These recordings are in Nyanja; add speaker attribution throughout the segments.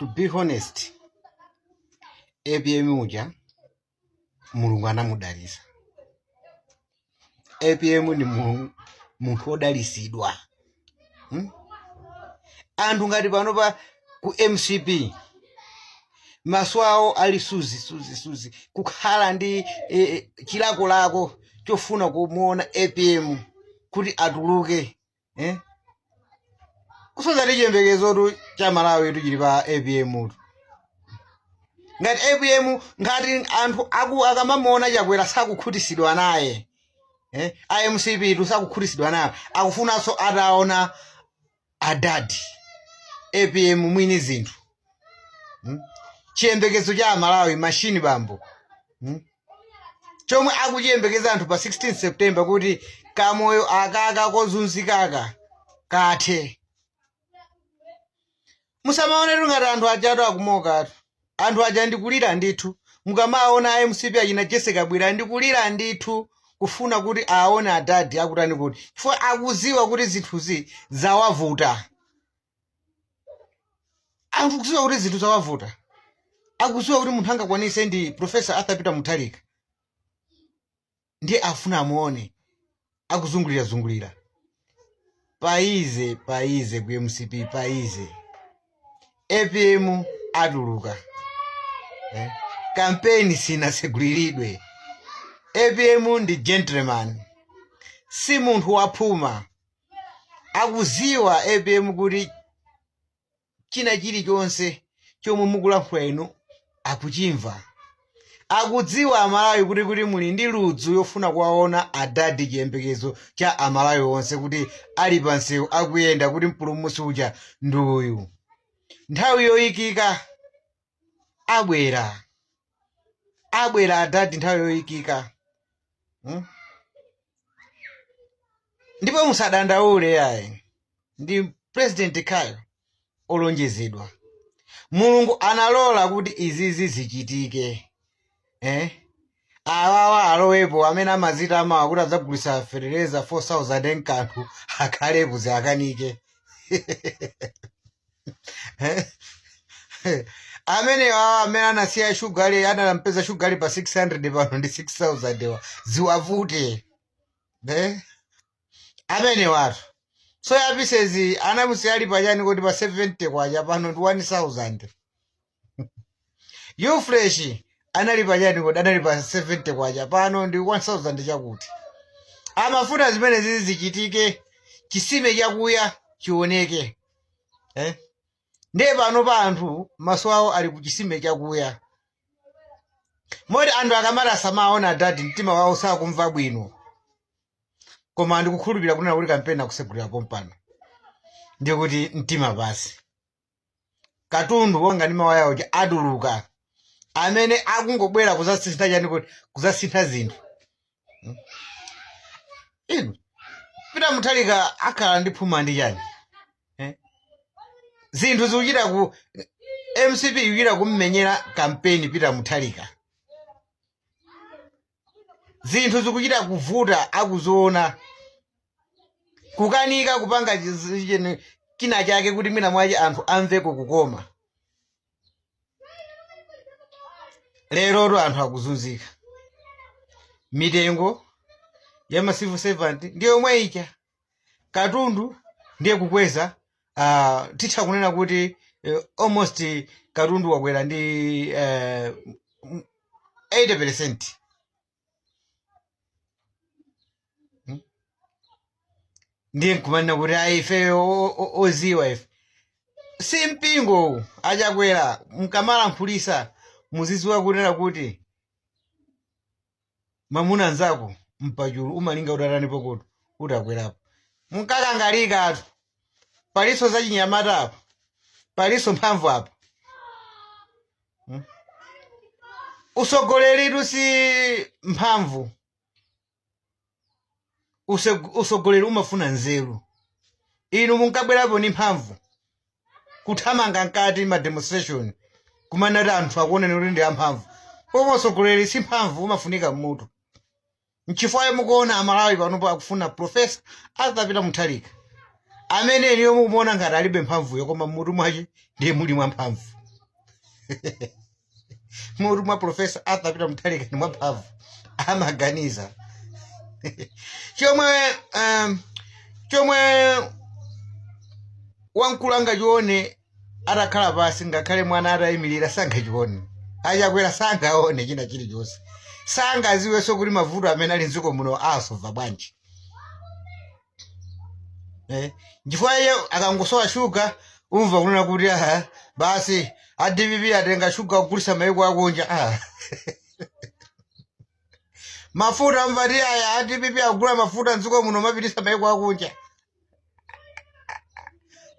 Speaker 1: To be honest, APM uja Mulungu anamudalisa. APM ndi munthu wodalisidwa. Anthu ngati pano pa ku MCP maso awo ali suzi suzi suzi, kukhala ndi chilakolako chofuna kumuona APM kuti atuluke, eh? Kusonyeza kuti chiyembekezotu cha Malawi tu chili pa APM tu. Ngati APM, ngati anthu akamamuona Chakwera sakukhutisidwa naye, eh? A MCP tu sakukhutisidwa naye, akufunanso ataona adadi APM mwini zinthu, Chiyembekezo cha Malawi mashini bambo, Chomwe akuchiyembekeza anthu pa 16 September kuti kamoyo akaka kozunzikaka kathe. Musamaonetu ngati anthu ajatu akumokatu, anthu aja ndikulira ndithu. Mukamaona a MCP achina Jesse Kabwila ndikulira ndithu, kufuna kuti aone adadi akutani, kuti chifukwa akuziwa kuti zinthuzi zawavuta. Anthu kuziwa kuti zinthu zawavuta, akuziwa kuti munthu angakwanise ndi Professor Arthur Peter Mutharika, ndiye afuna amuone akuzungulira zungulira paize paize ku MCP paize. APM atuluka, eh? Kampeni sinatseguliridwe. APM ndi gentleman, si munthu waphuma. Akuziwa APM kuti china chilichonse chomwe mukulankhula inu akuchimva. Akudziwa Amalawi kuti muli ndi ludzu yofuna kuwaona adadi, chiyembekezo cha Amalawi onse, kuti ali pansewu akuyenda, kuti mpulumutsi uja ndi uyu. Nthawi yoyikika abwera, abwera adadi nthawi yoyikika, Ndipo musadandaule yayi, ndi president khayo olonjezedwa. Mulungu analola kuti izizi zichitike, eh? Awawa alowepo amene amazita amawa kuti adzagulitsa fetereza 4000 nkanthu akhalepo ziakanike. Amene awa amene anasiya shugali, anampeza shugali pa 600, pano ndi 6000 wa ziwavute, eh? Amene watu soya pieces anamusiya ali pachani kuti pa 70 kwacha, pano ndi 1000. Ufresh anali pachani kuti anali pa 70 kwacha, pano ndi 1000 chakuti. Amafuna zimene zizi zichitike, chisime chakuya chioneke, eh? Ndiye pano pa anthu maso awo ali ku chisime chakuya, moti anthu akamati asamaona adadi mtima wawo sakumva bwino. Koma ndikukhulupirira kunena kuti kampeni akusegulira pompano, ndikuti mtima pasi, katundu wonga ndi mawaya uja atuluka, amene akungobwera kuzasintha chani, kuti kuzasintha zinthu. Inu Peter Mutharika akhala ndi phuma ndi chani, eh? Zinthu zikuchita ku MCP ikuchita kummenyera kampeni Peter Mutharika, zinthu zikuchita kuvuta, akuziona kukanika kupanga china chake kuti mwina mwache anthu amveko kukoma. Lerotu anthu akuzunzika, mitengo ya ma civil servant ndiyo yomwe ija, katundu ndiye kukweza. Titha kunena kuti almost katundu wakwera ndi 80%. Ndiye nkumanena kuti ayi, ife oziwa ife si mpingo uwu. Achakwera, mkamalankhulisa muziziwa kunena kuti mamuna anzako mpachulu umalinga utatani pokoto utakwerapo. Mkakangalika atu, paliso zachinyamata apa, paliso mphamvu apa, Usogoleritu si mphamvu. Usogoleri umafuna nzeru. Inu munkabwerapo ndi mphamvu, kuthamanga mkati ma demonstration, kumanati anthu akuoneni kuti ndi amphamvu, pomwe usogoleri si mphamvu, umafunika mmutu. Nchifukwa mukuona Amalawi panopo akufuna Professor Arthur Peter Mutharika, amene inuyo mukumuona ngati alibe mphamvuyo, koma mmutu mwache ndiye muli mwa mphamvu. Mutu mwa Profesa Arthur Peter Mutharika ndi mwamphamvu, amaganiza. Chomwe wamkulu angachione atakhala pasi, ngakhale mwana atayimirira sangachione. Achakwera sangaone china chilichonse, sangaziwenso kuti mavuto amene ali mdziko muno asova bwanji. Nchifukwa iye akangosowa shuga umva kunena kuti aha, basi a DPP atenga shuga kugulitsa maiko akunja. Ah. Mafuta mvati aya a DPP agula mafuta mdziko muno mapitisa maiko akunja.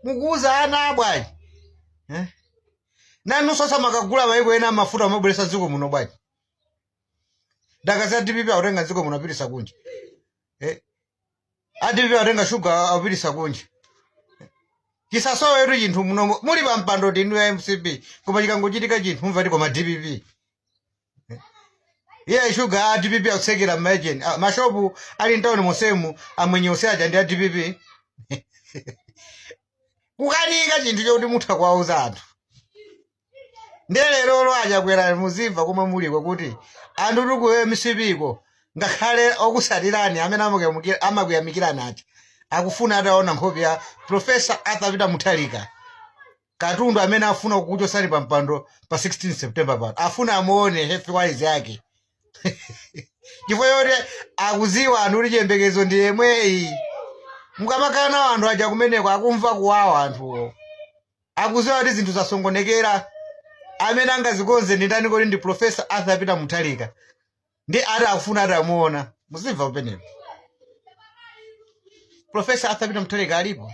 Speaker 1: Mukuuza ana bwanji, eh? Nanunso samakagula maiko ena mafuta amabweresa dziko muno bwanji? Daka za DPP akutenga dziko muno apitisa kunja, eh? A DPP atenga shuga apitisa kunja. Chisasowetu chinthu muno muli pa mpando ndinu ya MCP, koma chikangochitika chinthu mumva ti koma DPP iye shuga a DPP akutsekera mmajeni mashopu ali mtawuni monsemu, amwenye onse aja ndi a DPP. Kukanika chinthu chokuti mutha kuwauza anthu. Ndiye lerolo achakwera muzimva komwe muliko kuti anthu tili ku MCP ko, ngakhale okusatirani amene amakuyamikirani aja, akufuna ataona nkhope ya Professor Arthur Peter Mutharika, katundu amene afuna kukuchosani pa mpando pa 16 September pano. Afuna amuone health wise yake, chifukwa choti akuziwa anthu kuti chiyembekezo ndi yemweyi. Mukamakhala nawo anthu aja kumeneko akumva kuwawa anthuwo, akuziwa kuti zinthu zasongonekera, amene angazikonze ndi ndani kodi? Ndi Professor Arthur Peter Mutharika. Ndi ati akufuna ati amuona. Muzimva kumeneko Professor Arthur Peter Mutharika alipo,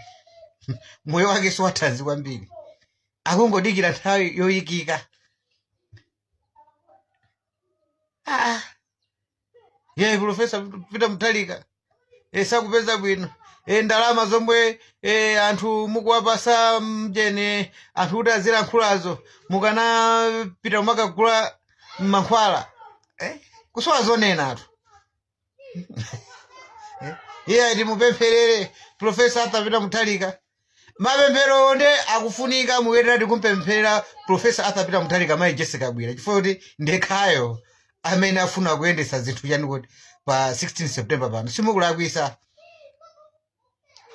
Speaker 1: moyo wake siwathanzi kwambiri, akungodikira nthawi yoyikika. Ah. Ye Professor Peter Mutharika sakupeza bwino, ndalama zomwe anthu mukuwapasa mjene anthu kuti azilankhulazo, mukanapita kumakagula mankhwala, kusowa zonena atu. Iye timupempherere Professor Arthur Peter Mutharika. Mapemphero nde akufunika, muyenera tikumpempherera Professor Arthur Peter Mutharika, mayi Jessica Bwira, chifukwa kuti ndekhayo amene afuna kuyendetsa zinthu chani kuti pa 16 September pano. Simukulakwisa,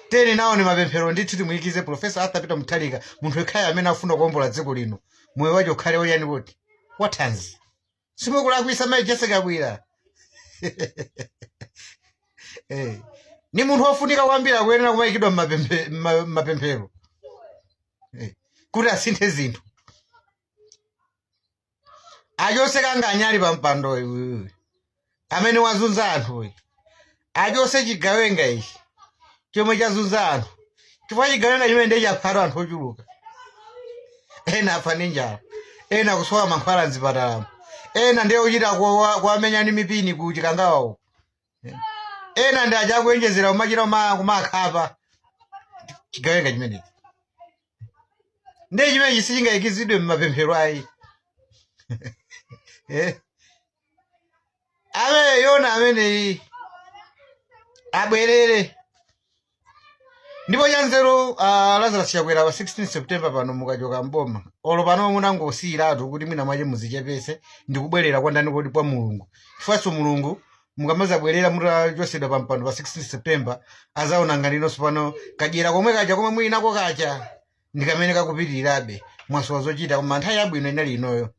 Speaker 1: teni nawo ni mapemphero ndithu timuyikize Professor Arthur Peter Mutharika, munthu yekhayo amene afuna kuwombola dziko lino, moyo wache ukhale woyani kuti wathanzi. Simukulakwisa, mayi Jessica Bwira. Ni munthu wofunika kwambiri, akuyenera kumayikidwa m'mapemphero kuti asinthe zinthu, achose kanganyali pa mpando uyu amene wazunza anthu uyu, achose chigawenga ichi chomwe chazunza anthu, chifukwa chigawenga chimene ndiye chaphatu anthu ochuluka. Ena afa ndi njala, ena kusowa mankhwala mzipatalamo, ena ndiye uchita kuwamenya ndi mipini ku Chikangawa uko, ena ndi aja akuyenjezera kumachita kumakhapa. Chigawenga chimenechi ndiye chimenechi sichingayikizidwe m'mapemphero ayi. Amene yona ameneyi abwerere. Ndipo chanzeru, Lazarus Chakwera, pa 16 September pano mukachoka mboma, olo pano munangosiyiratu kuti mwina mwache muzichepese ndi kubwerera kwa ndani kodi? Kwa Mulungu. Chifukwanso Mulungu mukamazabwerera mutachosedwa pa mpando pa 16 September azaona ngati inonso pano kadyera komwe kaja komwe muli nako kaja ndi kamene kakupitirirabe, mwasowa zochita. Koma nthawi yabwino inali inoyo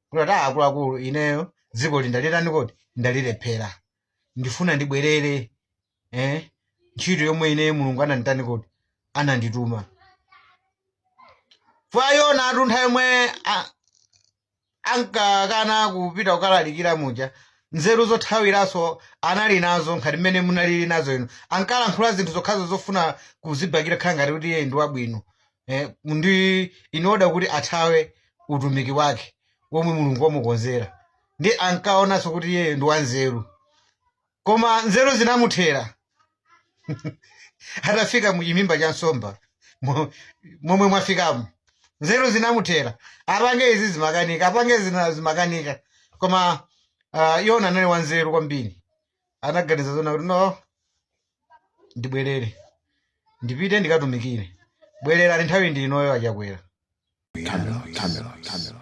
Speaker 1: kuti ati, "Ah, akuluakulu, ineyo dziko lindalirani kodi ndalilephera, ndifuna ndibwerere ntchito yomwe ineyo Mulungu ananditani kodi anandituma." Fwa Yona atu nthawi yomwe ankakana kupita kukalalikira muja, nzeru zothawiranso anali nazo ngati mmene munalili nazo inu. Ankalankhula zinthu zokhazo zofuna kuzibakira khala ngati kuti iye ndi wabwino, ndi in order kuti athawe utumiki wake womwe Mulungu wamukonzera. Ndi ankaonanso kuti iye ndi wanzeru, koma nzeru zinamuthera atafika mu chimimba cha nsomba momwe mwafikamo. Nzeru zinamuthera, apange izi zimakanika, apange zina zimakanika. Koma Yona anali wanzeru kwambiri, anaganiza zona kuti no, ndibwerere ndipite ndikatumikire. Bwererani, nthawi ndi inoyo, achakwera.
Speaker 2: Camera, camera, camera.